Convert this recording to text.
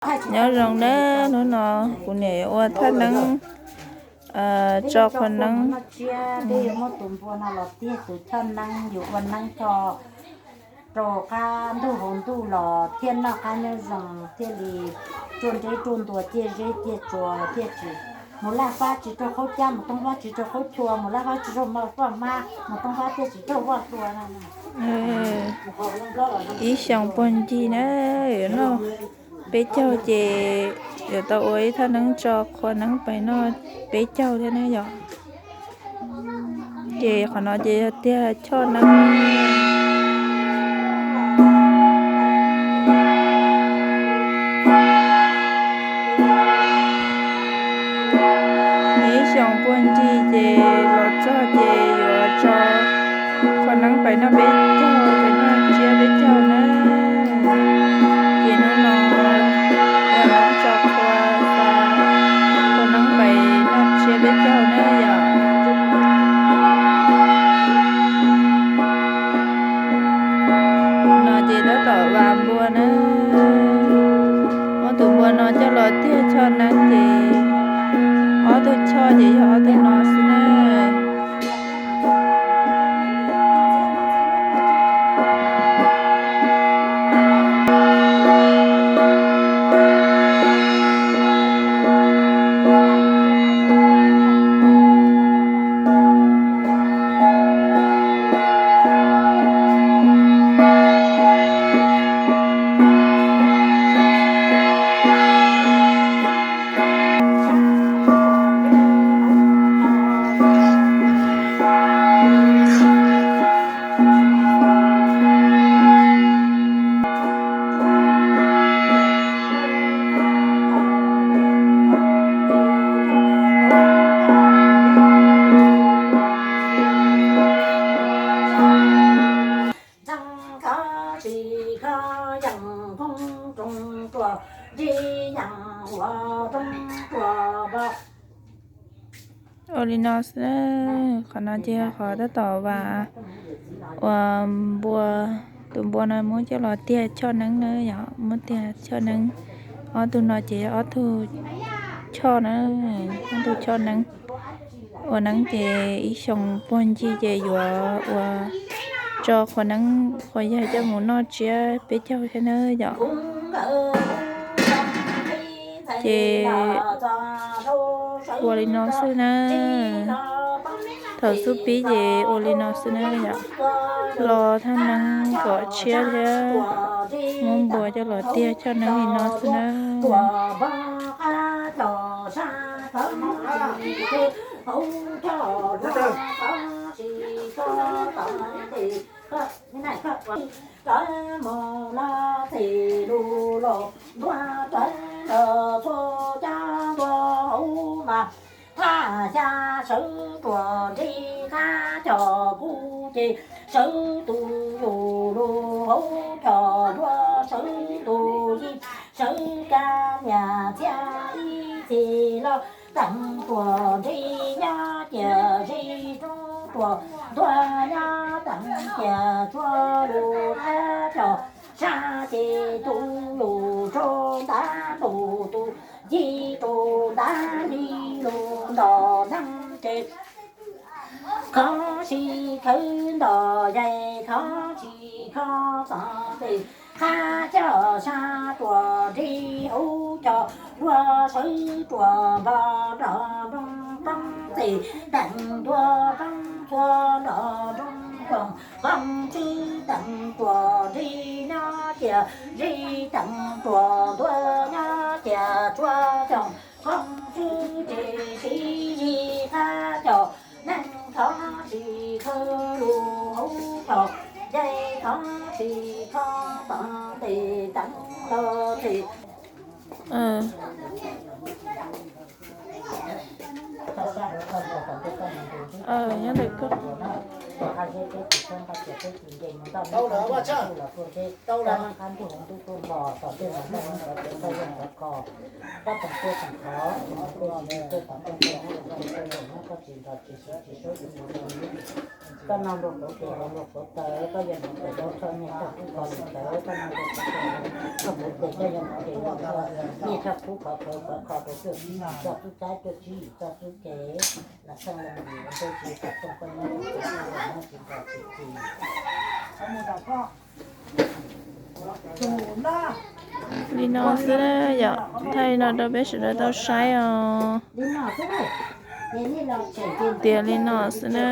Nyob zoo nawb, hnub no kuv niam yuav ua thaj neeb tso qhua neeb. Peb yuav muab tus npua no los tiag tus choj neeb, yuav ua neeb tso rau qab ntuj hauv ntuj los thiaj noj qab nyob zoo, thiaj li ruaj nreb ruaj ntuas ciaj zeb ciaj tsuas, thiaj tsis mus laj fab tsis raug qhaub cab, mus toob fab tsis raug qhaub chua, mus laj fab tsis raug maj faj mab, mus toob fab thiaj tsis raug vaj tua. Ib xyoos puag ncig na, yuav noj peb caug ces yuav tau ua ib thaj neeb tso qhua neeb pais noj peb caug thiab na yom. Ces qhov no ces yog tiag choj neeb. Ib xyoos puag ncig ces los txog ces yuav tso qhua neeb pais noj peb caug, pais noj tsiab peb caug na. Ces hnub no ua neeb tso qhua, qhua neeb pais noj tsiab peb caug na yom. No ces tab tom vas npua na. Ob tug npua no coj los tiag choj neeb ces ob tug choj ces yog ob tug no xwb na. Ua li no xwb, qhov no ces qhov tab tom vas ua npua, tus npua no muab coj los tiag choj neeb na yom, muab tiag choj neeb, ob tug no ces ob tug choj na, ob tug choj neeb. Ua neeb ces ib xyoos puag ncig ces yuav ua tso qhua neeb qhua yaig coj mus noj tsiab peb caug thiab na yom. Ces ua li no xwb na. Thaum xub pib ces ua li no xwb na yom. Lo thaj neeb kom tshiab thiab muab npua coj los tiag choj neeb li no xwb na. Rawv mus los txhim lus los ntuag rawv los txhua cab ntua hauv mas thaj xya sawv ruam nrig qab cog kuv ces sawv tus yus lus hauv cog ntua sawv tus yij sawv kab niam txiaj ib txhis los teem ruam nrig nyob ciam zis roob ruam ntuag nyob teem ciam txhua lus qab cog sab ces tus yus rau ntab ntus tus yij rau ntab hli lus ntos neeb ces khov si khawv ntos yais khov si khov tom tes qab cog sab ruam nrig hauv cog ntua sawv ruam nrog nrog nroo poob tes teem ntua poob txhua nrog nroo coom qoob tswb teem ruam nrig nyob ciam zis teem ruam ntua nyob ciam txhua coom qoob tswb ris siv zis qab cog neeg khov si khawv lus hauv cog yais khov si khov tom tes teem los tes nyob ntawm koj. Tau lawm, vaj tsaj. Tau lawm. Koj tseem tuaj tseem thov, tseem tuaj tseem tuaj tseem tuaj tseem tuaj tseem tuaj tseem tuaj tseem tuaj tsis nrog tsis siv tsis suab tsis mus tsis mus. Koj noj npau suav tes los npau suav taw, koj yog tus tes zaub txhoj nyiaj txhoj kub kho tus tawv, koj noj npau suav tes, koj puv tes koj yog tus tes zaub txhoj nyiaj txhoj kub kho tawv kho kho rau cuaj tsib yim txoj tub txhab cuaj tsib yim txoj tub ke, los txheej los yim los ntuj tsis txhob txooj koj nyob tsis txhob txooj los nyob tsis nrog tsis txis. Li no xwb na yom, thaij li no rau peb sawv daws tau saib os. Tias li no xwb na.